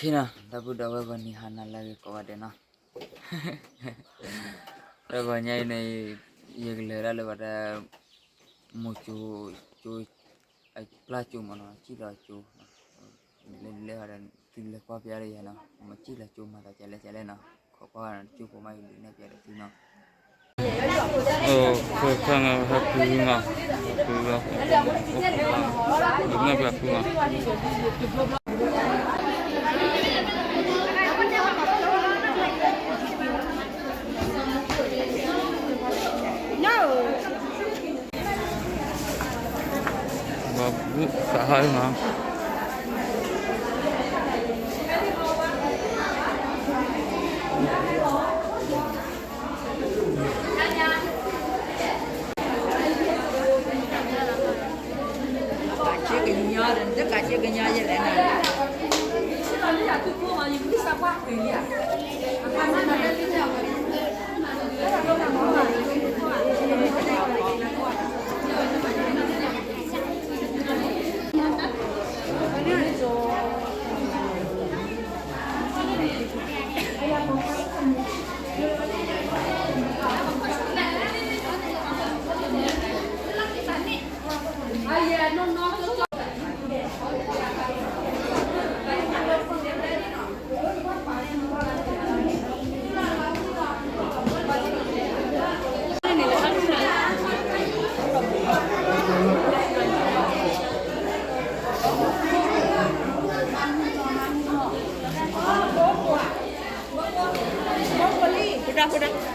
နီၤ ဒီပုၢ်ဒီဝဲၢ်ဂီၤနံၤဟါနၤလၢအဂ့ၤကိးဂၤဒဲးနီၤ, တဂီၤညါအံၤန့ၣ် ယကလဲၤဒၣ်လၢဘၣ်ဒၣ် မိၢ်ကၠိ ကၠိ အပျၢ်ကၠိမးနီၤ စံၣ်လီၤကၠိ လဲၤလဲၤဒီး သုလဲၤကွၢ်ပျါဒီးယၤနီၤ မ့ၢ်စံၣ်လီၤကၠိမၤသးကလဲၣ်ကလဲၣ်နီၤ ခိးကွၢ်ကၠိဖိမး ယဒုးနဲၣ်ပျါဒီးသုနီၤ. အိၣ်ခိးခါငါဟဲဖုမး, ဖုလီၤ, ဒုးနဲၣ်ပျါဖုမး. ဘၣ်ဘူးသးဟါမး. ကးက့ကညီ, တကးက့ကညီယဲလဲၣ်နၤ.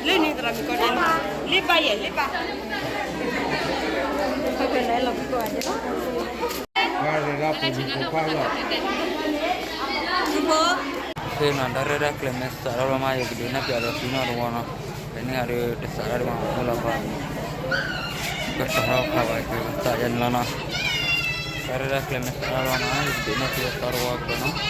လၢနံၤသရၣ်မုၣ်ကီၢ်ဒဲး, လ့ပၢ်ယဲၢ် လ့ပၢ်. သ့ၣ်နီၤ တၢ်ရဲၣ်တၢ်ကျဲၤမ့ၢ်စးထီၣ်လီၤမး ယကဒုးနဲၣ်ပျးဒီးသုနီၤတဝီနီၤ, ဖဲန့ၣ်ဂၤဒီးတစးထီၣ်ဒံးမး အိၣ်လီၤပှၤ ကတီၤထီၣ်ခါဘၣ် ကစးယဲၢ်န့ၣ်လီၤနီၤ, တၢ်ရဲၣ်တၢ်ကျဲၤမ့ၢ်စးထီၣ်လီၤမး ယကဒုးနဲၣ်ပျးသီတဝီကဒီးနီၤ.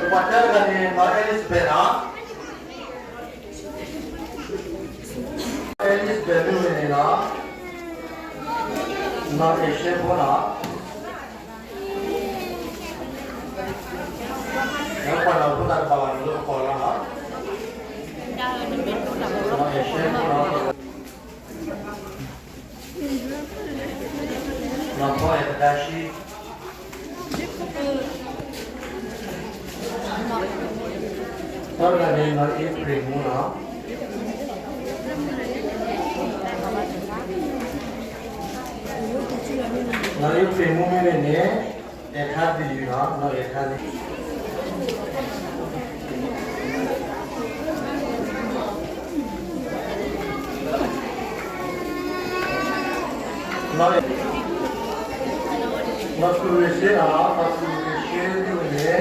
ပှၤတၢ်တဂၤန့ၣ် နီၢ် Elizabeth နီၤ, Elizabeth မ့ၢ်ဝဲန့ၣ်နီၤ, နီၢ် Ashley ဖိနီၤ, လၢပှၤနီၢ်ဖိသၣ်တဖၣ်ဘၣ်န့ၣ် လၢပကိးလီၤနီၤ, နီၢ် Ashley ဖိနီၤ, နီၢ် Paul အဲၣ် ကဒါရှံ တၢ်တဂၤန့ၣ် နီၢ် April မူနီၤ, နီၢ် April မူမ့ၢ်န့ၣ်န့ၣ် အဲၣ်ထါသယုၢ်နီၤ, နီၢ် အဲၣ်ထါသယုၢ် နီၢ် နီၢ် သူၣ်ရ့ၣ်ရှ့နီၤ, နီၢ် သူၣ်ရ့ၣ်ရှ့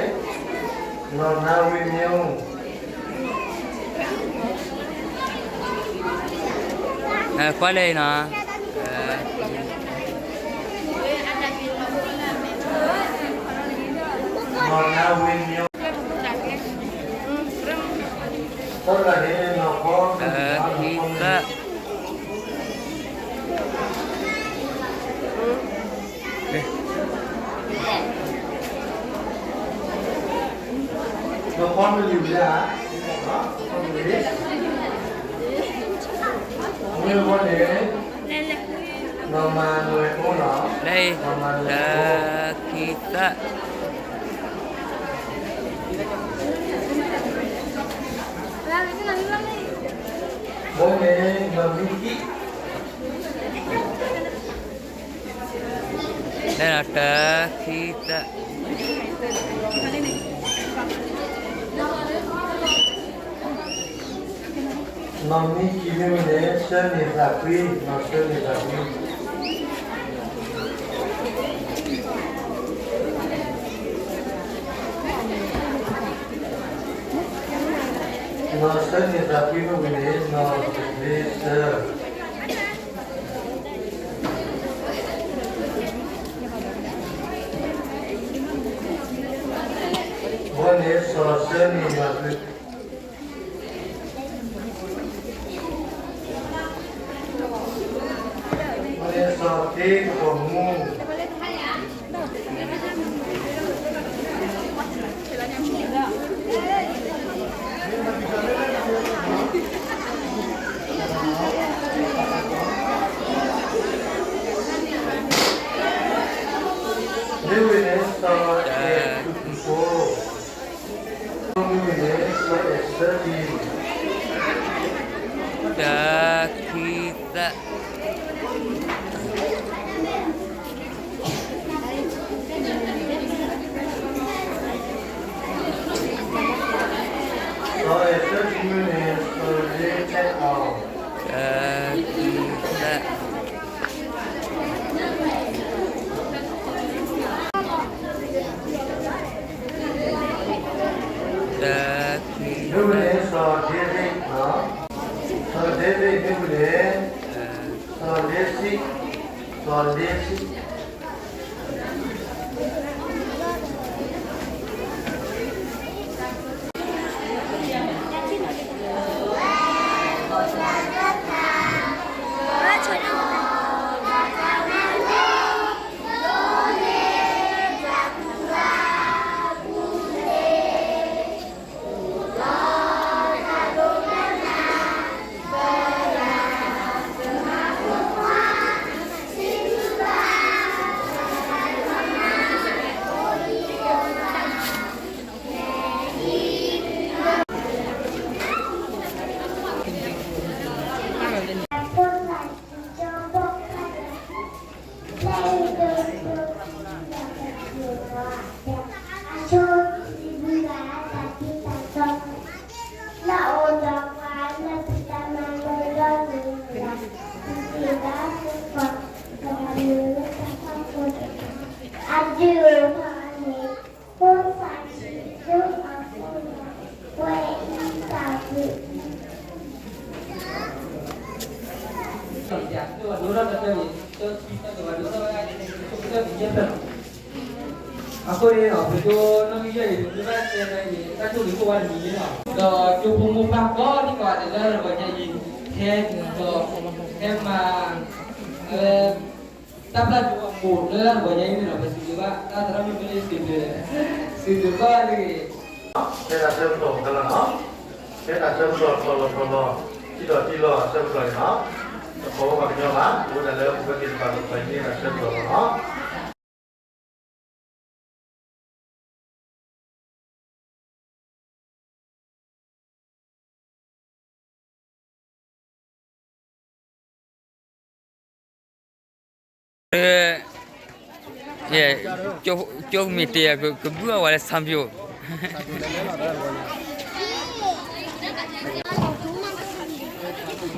မ့ၢ်ဝဲန့ၣ် နီၢ် နါဝ့မၠိ ကွၢ်လၢအံၤနီၤ, နီၢ် နါဝ့မၠိ တၢ်တဂၤန့ၣ် နီၢ် Paul ခံသၢ နီၢ် Paul မ့ၢ်လံၤလၢဧါ, မ့ၢ်ဝဲန့ၣ် နီၢ် မၤနွဲၣ်အိနီၤ, လၢအံၤ နီၢ် မၤနွဲၣ်အိ တၢ ခံသၢ ဘိန့ၣ် နီၢ် မံကံ လၢနီၢ် တၢ ခံသၢ နီၢ် မံကံ မ့ၢ်ဝဲန့ၣ် ဆၢန့ၢ်သးကွံ, နီၢ် ဆၢန့ၢ်သးကွံ နီၢ် ဆၢန့ၢ်သးကွံ မ့ၢ်ဝဲန့ၣ် နီၢ် တၢ ဆၢ ဘိန့ၣ် စီၤ ဆၢန့ၢ်သးကွံ ဘိန့ၣ် စီၤ သ့ ကပီၤမူ မ့ၢ်ဝဲန့ၣ် စီၤ အဲၣ် သူၣ်သူၣ်စိ မ့ၢ်ဝဲန့ၣ် စီၤ အဲၣ် ဆၢဒံၣ် တၢ ခံသၢ စီၤ အဲၣ် ဆၢဒံၣ် မ့ၢ်ဝဲန့ၣ် စီၤ လ့အဲၣ်အီၣ် တၢ ခံသၢ တၢ ခံသၢ မ့ၢ်ဝဲန့ၣ် စီၤ ဒ့ဘ့း စီၤ ဒ့ဘ့း မ့ၢ်ဝဲန့ၣ် စီၤ လ့စံး စီၤ လ့စံး အဃိန့ၣ် ပဒိနီၣ်ဂံၢ်ယဲၢ်အံၤ ပမ့ၢ်ဘၣ်တဲဖဲအံၤ တၢ်ဆိၣ်ဂ့ၤအိၣ်ဝဲတမံၤန့ၣ်လီၤ. ဒီးကၠိဖိမိၢ်ပၢ်ကိးဒံကိးဂၤဒဲးလၢတဂီၤညါအံၤ ဟဲဒီး ဟဲမၤ တၢ်ပျၢ်ဒိအမိၢ်လၢတဂီၤညါအံၤန့ၣ်ဒီး ပစံးဘျုးဘၣ်တၢ်သရၣ်မုၣ်မ့ၢ်စံးဘျုး စံးဘျုးဘၣ်န့ၣ် ဖဲဒၣ်ဆၢကတီၢ်ကလီၤနီၤ, ဖဲဒၣ်ဆၢကတီၢ်ထီၣ်လီၤထီၣ်လီၤ ထံလီၤထံလီၤအဆၢကတီၢ်န့ၣ်နီၤ, တခီဘၣ်ပှၤကညီဘၣ် အိၣ်ဒၣ်လၢပဝဲသ့ၣ်တဖၣ်တခီအံၤန့ၣ်ဒၣ်ဆၢကတီၢ်လီၤနီၤ. ကၠိမ့ၢ်တ့ၢ် ကဘုၣ်အဝဲလၢ ဆံပြိၣ် က့ၤ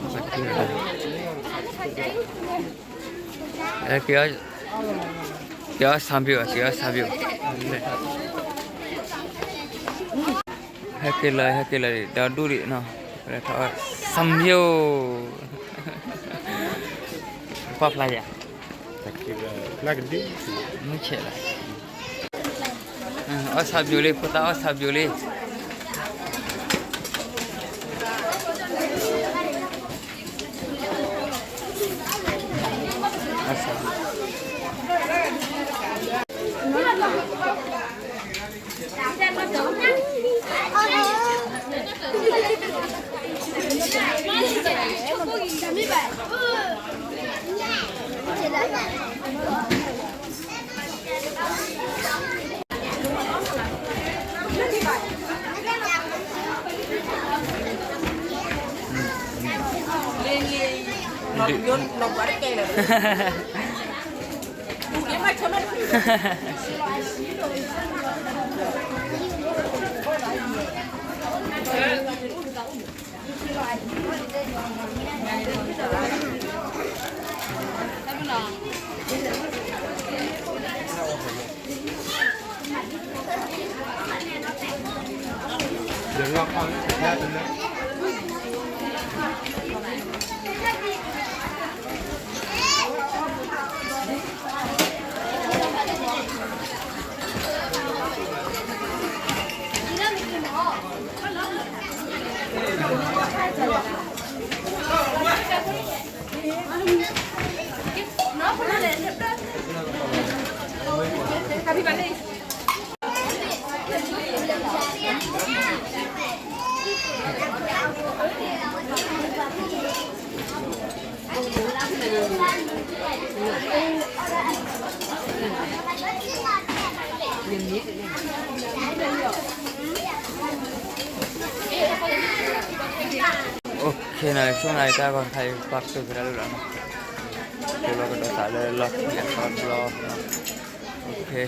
အီၣ်ဆံပြိၣ် က့ၤအီၣ်ဆံပြိၣ် ဟဲက့ၤလီၤ ဟဲက့ၤလီၤ ဒီဒူၣ်ဒံးနီၤ ဆံပြိၣ် ပှၢ်ဖျါယၤ မုၢ်ဆဲးလီၤ အီၣ်ဆံပြိၣ်လံ ဖိသၣ်အီၣ်ဆံပြိၣ်လံ အိၣ်ခ့နီၤ ဆိကမိၣ်တၢ်ဂီၤခါအံၤ ပာ်ဖျါကဒါလၢလီၤနီၤ ကလီၤကဒီးသးလၢလီၢ်ခံအသီတဘျီနီၤ အိၣ်ခ့